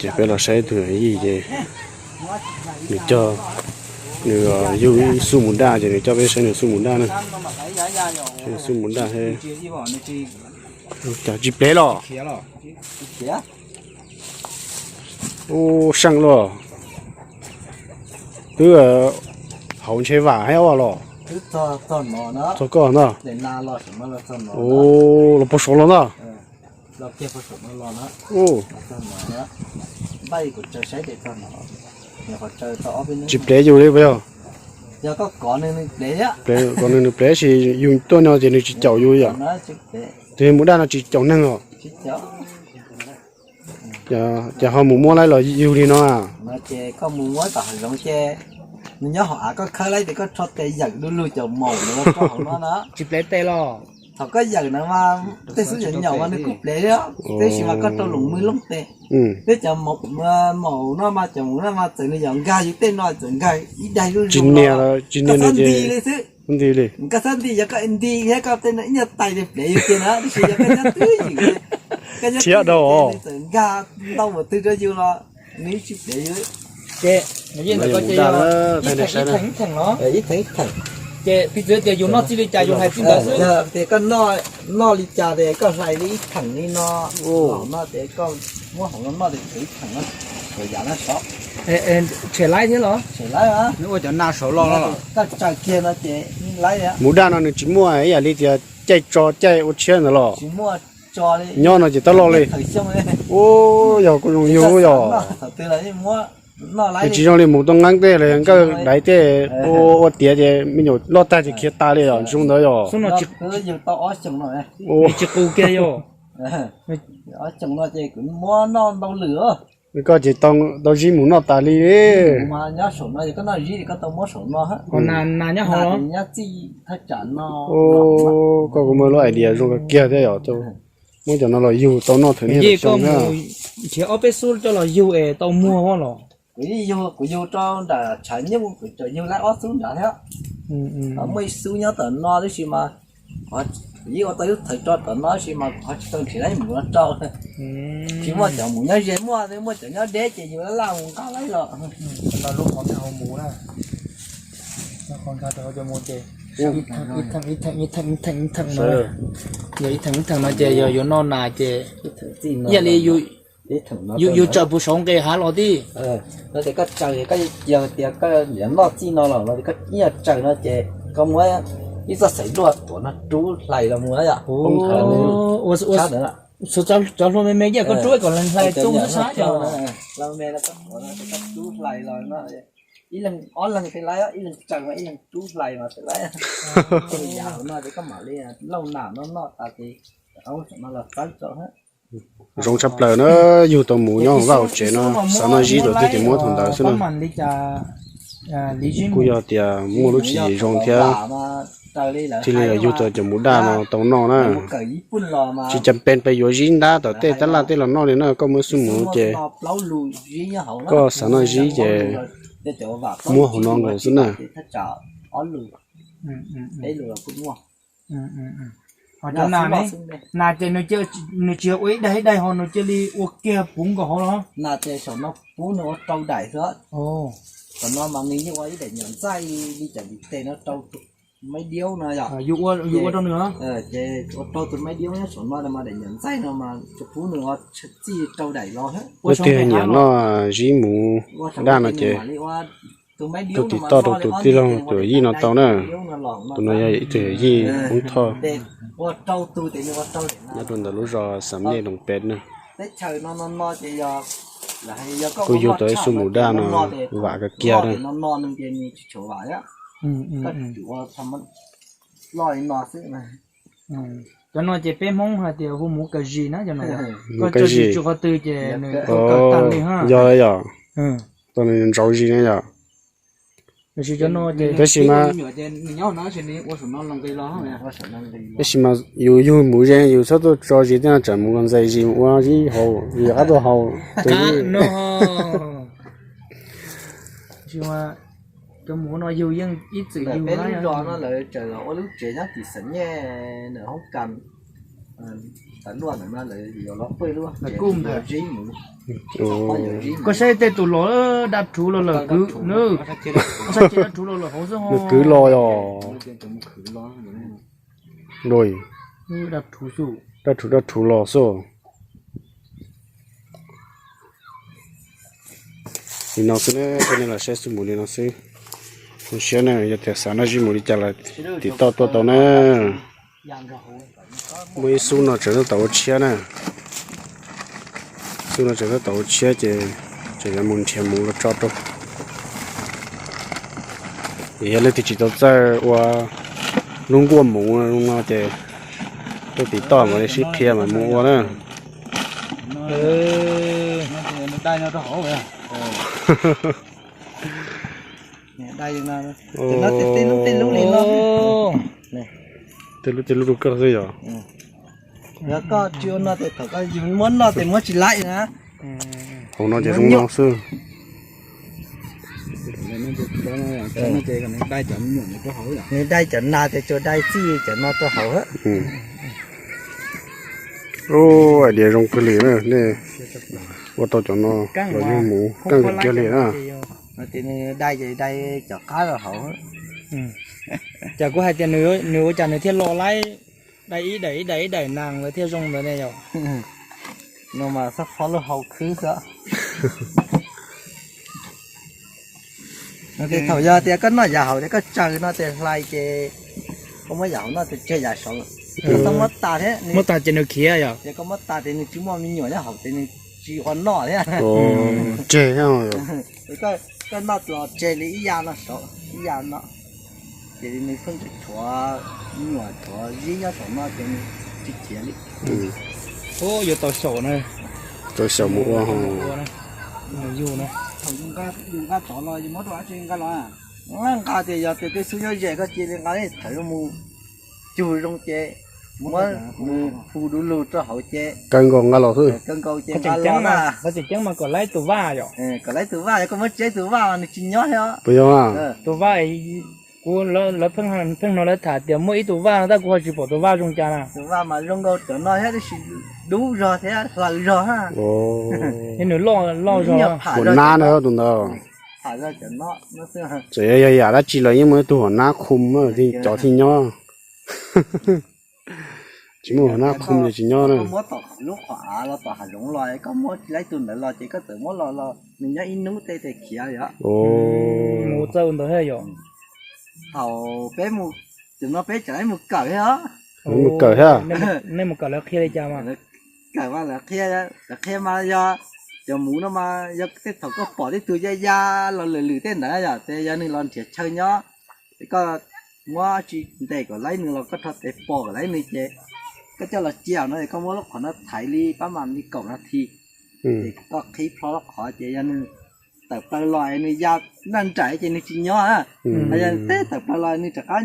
Ces peb los saib tus yawm yij ces nws coj, nws yug ib xub mus daj ces nws coj peb saib nws xub mus daj na. Saib nws xub mus daj thiab. Cas tsis plev los? Ub, seej luaj. Twb hauv ntshe vam thiab los? Txog koj ntag. Ub, los puag saud los ntag. Tsis plev yus li puas yog? Plev, kom nws, nws plev, tab sis yus tuaj no ces nws tsis caum yus yom? Tus yawg mus daj no tsis caum neeg os? Ces ho mus muab laib los yug li no? Tsis plev tes los? Thaum koj yawm na mas tej xub nyaum nyaum mas nws kuj plev thiab, tab sis mas koj rau loos mws looj tes. Peb cov maum no mas, cov maum no mas txawm nws yog nkag yus tej no txawm nkag ib daig zuj zus, tsis nias li xwb. Nti li, koj xab nti, yog koj nti thiab koj tej no ib nyuag tais ces plev yus tiag na, tab sis yog koj nyob twj ywm, koj nyob twj ywm ces nws txawm nkag ntau mus twg rau yus los nws tsis plev yus. Ces ib theem ib theem no, ib theem ib theem. Ces piv txwv tias yus noj txij li cas yus hlais txij ntawd xwb. Tias koj noj li cas ces koj hlais li ib theem li no, no ces koj muab hauv no noj ces ib theem no, yav no sov. Tshem laib thiab los? Tshem laib, nws ua cov nas saud los. Koj tsaws kiag no ces laib. Mus daj no nws tsis muaj ib yam li tias caij tso caij ua tshiab ntawd los? Nyob no ces tab loj li. Ub, yog kuj zoo yug yog. Nws tsis zoo li mus tau nqeeb tej los nkawj daiv tej, ua tiav ces me nyuam loj tag ces khiav tas li os, tsis zoo ntawd yog. Koj ces tau zib mus noj tas li. Koj kuj muaj lub idea zoo kiag thiab yog, muab cov no los yug tau noj thawm niaj xyoo thiab. Nrhiav ob peb xub coj los yug es tau muag los? Kuv yug, kuv yug rau nram tshav nyuj, kuv yug laib ob xub nrad thiab. Muaj ib xub nyob tom no tab sis mas kuv yeej ua tau ib lub thawv rau tom no tab sis mas kuv ho tsis tau nrhiav laib mus no rau. Tsis muaj cov mus nyob ze, muaj muaj cov nyob deb ces yus laj laj mus nqa laib los. Lub qhov mus na, qhov nkag rau hauv cov mus ces ib theem ib theem ib theem ib theem no, yog ib theem ib theem no ces yog yuav noj nas ces ib yam li yus tsaws puag saud nqes hav los tib. No ces koj tsaws, koj cia tias koj yuav noj txij no los no ces koj ib nyuag tsaws no ces koj muab ib txoj xaim duaj tuav no rub hlais los mus yom. Cov hlua me me yeej koj rub kom hlais txooj sab sab yom. Ib leeg ob leeg thiaj laib, ib leeg tsaws mas ib leeg rub hlais mas thiaj laib. Ces yam no ces koj mam li lauj nas no noj tas ces no los txawb tso. Zoo tshaj plaws na, yug tau mus nyob hauv vaj hauv tsev no, xav noj zib thaum twg ces muab thaum ntawd xwb na. Kuj yog tias muaj lub tswv yim zoo thiab thiaj li yug tau cov mus daj no tau noj na. Tsis cas pes pes yuav zib ntab tom tej tab laj tej los noj li na, koj muab xub mus ces koj xav noj zib ces muab hauv no nkaus xwb na. Ho cov nas, nas ces nws tsis yog ua ib daig ib daig ho nws cia li ua kiag puv nkaus hauv los? Nas ces saum no pub nws ua rau daim xwb. Saum no mas nws yeej ua ib daim nyuam ntxaij li cov ntiv tes no rau tus maib diaub no yom. Yus ua rau nws los? Ces ua rau tus maib diaub nyob saum no mas daim nyuam ntxaij no mas pub nws ua txij rau daim los. Ua twg nyiam noj zib mus daj no ces tus tim toj rau tus tij laug tus yij no tau na. Tus no yog ib tug yij Hmoob Thoj. Nyob rau ntawm lub zos Xam Nyej Loos Pem na. Kuj yug tau ib xub mus daj no, vam kawg kiag na. Cov no ces peb Hmoob hais tias hu mus kaw zis na, cov no koj tso zis tsis qhov twg ces nws kaw tag li ha. Yog yom, tau nws ntsauv zis na yom. Tab sis mas, tab sis mas yus yug mus ze yus txhob tuaj tso zis tej no tsam mus ntxais zis mus ua zib haus, zis qab tuaj haus. Cov mus no yug yeej ib txwm yug lawm. Peb lub zos no lawv tseem ua lub tsev nyob tim Xam Nyej ntawm Hoob Kas. Koj saib tej tus los dab rhuv los lawm kwv, koj saib dab rhuv los lawm hauv xwb. Nws kwv los yog dab rhuv, dab rhuv los xwb. Li no xwb ne, nej los saib xwb mus li no xwb. Zoo siab na, yog tias xav noj zij mus li cas los tim toj tuaj tau na. Muaj ib xub no tseem tab tom ua tshiab na. Xub no tseem tab tom ua tshiab ces tseem yuav mus nrhiav muv los tso rau. Yog leej twg tsis tau txawj ua lub nkuaj muv no ces tuaj tim toj mam li sib qhia mam mus ua na. Tej lub tej lub rau koj xwb yog. Yog koj tsis ua no ces thaum koj yug muab noj ces muab tsis laib na. Hauv no ces zoo no xwb. Nws dai cov nas ces tsuas dai txij cov no rau hauv. Ua diav zoo kawg li na, nej ua tau cov no los yug muv keej kiag li na. Ces nws dai ces dai cov qab rau hauv. Cas kuv hais tias nws ua cas nws thiaj lo laib dai ib daim ib daim ib daim nas lawv thiaj zoo ntawd ne yom? No mas xab phob lub hau khwb xwb. Thaum yog tias koj noj yav hauv ces koj tsaws no ces hlais ces koj muab yav hauv noj ces tseg yav saud. Koj txhob muab tas thiab, muab tas ces nws khiav yom? Ces koj muab tas ces nws tsis muaj me nyuam nyob hauv ces nws tsis ua noj thiab. Tseg, koj noj los tseg li ib yam no saud ib yam no. Ces nws pheej tshuav me nyuam tshuav zib nyob saum no ces nws tsis khiav li. Yuav tau xyaum na. Tau xyaum mus ua. Yus nqa tov los yus muab rau dab tsi nqa los? Nqa tias yog tias tej xub nyob ze koj cia li nqa thawv mus cug zoo ces muab mus hu du lug rau hauv ces kaw nkaus nqa los xwb. Kaw nkaus ces nqa los na. Tseem ceeb mas kom laib tus vaj yom. Kom laib tus vaj, yog koj muab tsis laib tus vaj nws tsis nyob thiab. Puas yog? Tus vaj, kuv, lawv pheej hnov lawv tham tias muaj ib tus vaj no tab kuv ho tsis pom tus vaj zoo cas na. Tus vaj mas zoo nkaus cov no thiab tab sis dub zog thiab hlaws zog. Nws loj zog. Huam nab na tus ntawd. Txawm yog yam dab tsi los yeej muaj ib tug huam nab qhum cov thiaj nyob. Tsis muaj huam nab qhum ces tsis nyob na. Koj muab tom lub qhov av los tom hav zoov los koj muab tsis laib tus ntawd los ces koj txawm muab los los nws nyob ib hnub tej tes khiav li os. Mus txawj ntawd thiab yom. Thaum peb mus, tam no peb tseem mus kawm thiab os. Mus kawm thiab. Nej mus kawm lawv qhia li cas mas? Kawm mas lawv qhia, lawv qhia mas yog cov muv no mas yog tej thaum koj pom tej tug ya ya los lwm lwm tej ntawd yom, ces yog nws los nrhiav chaw nyob, ces koj muab tsis ntes kom laib nws los koj rho tes pos kom laib nws ces koj coj los cia no ces koj muab lub qhov no thaiv li pab mam li kaum nas this, ces koj qhib plho lub qhov ces yog nws tawm plaws los es nws ya nraj nraim ces nws tsis nyob na. Yog teb tawm plaws los nws rov qab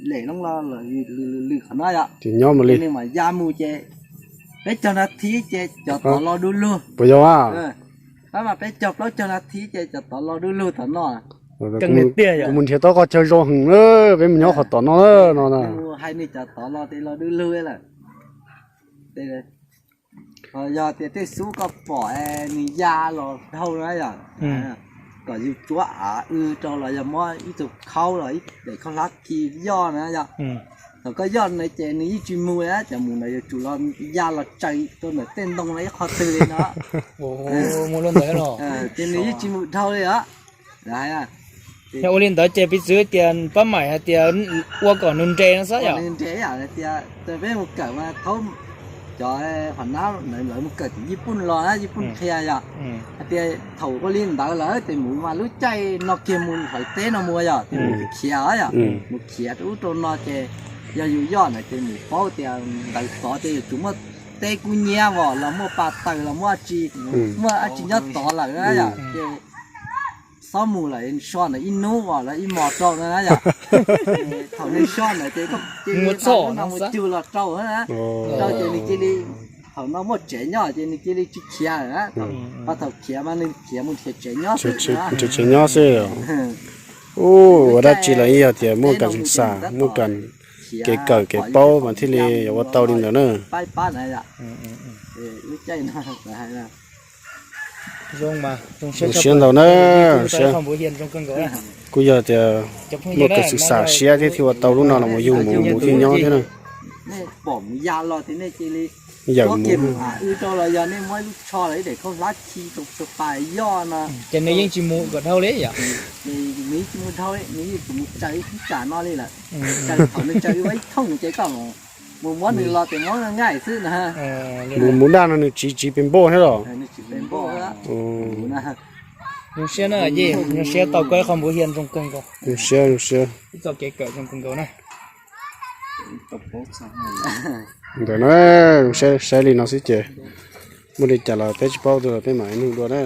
lem loo los lwm lwm qhov no yom, ces nws mam ya mus ces peb caug nas this ces cov tod los du lug. Puas yog? Pab mam peb caug plaub caug nas this ces cov tod los du lug tom no. Kuv mus nrhiav tau qhov chaw zoo heev na, peb mus nyob qhov tom no no na. Hais nws cov tod los ces los du lug lawm. Yog tias tej xub koj pom nws ya los dhau na yom, kom yus tsuab av w rau los yog muab ib tug khaub los ib daim khaub hlab khi yoj na yom. Thaum koj yoj na ces nws yeej tsis mus li, cov mus ntawd yuav tsum los ya los tsaws rau ntawm tej ntoo no ib qho twg li no. Ces nws yeej tsis mus dhau li os. Yog ua li ntawd ces piv txwv tias pab maim hais tias ua kom nws nres no xwb yom. Nws nres yom, tias peb mus kawm mas thaum cov hom nab lawv mus kawm tim Yij Pun los na, Yij Pun qhia yom, hais tias thaum ua li ntawd lawm ces mus mas lub caij no kiag mus hauv teb no mus yom, ces mus khiav yom, mus khiav rau ub rau no ces yog yus yoj na ces mus paub tias ntawd tod ces yuav tsum muaj teb kub nyiab os los muaj pas taws los muaj dab tsi, muaj dab tsi nyob tod lawm na yom, ces xob mus lawm so ntawd ib hnub os los ib hmos rau na yom. Thaum nws so ntawd ces cia li mus cug los rau na, rau ces nws cia li, thaum no muaj tsev nyob ces nws cia li tsis khiav lawm na. Ho thaum khiav mas nws khiav mus nrhiav tsev nyob xwb. Nrhiav tsev nyob xwb. Ua dab tsi los yeej yog tias muaj kas xam, muaj kas kev kawm kev paub mas thiaj li yuav ua tau li ntawd na. Zoo siab ntau na, zoo siab. Kuj yog tias muaj kev xwm xam siab thiab thiaj ua tau lub no los mus yug mus mus thiaj nyob thiab na. Yawm mus. Ces nws yeej tsis mus kom dhau li yom. Mus mus daj no nws tsiv tsiv pes npauj thiab los? Zoo siab na, zoo siab tau koj ib qho npuv hias zoo kawg nkaus. Zoo siab, zoo siab. Ib txoj kev kawm zoo kawg nkaus na. Ntawm no, saib li no xwb ces muaj li cas los peb tsis paub twg los peb mam nug dua na.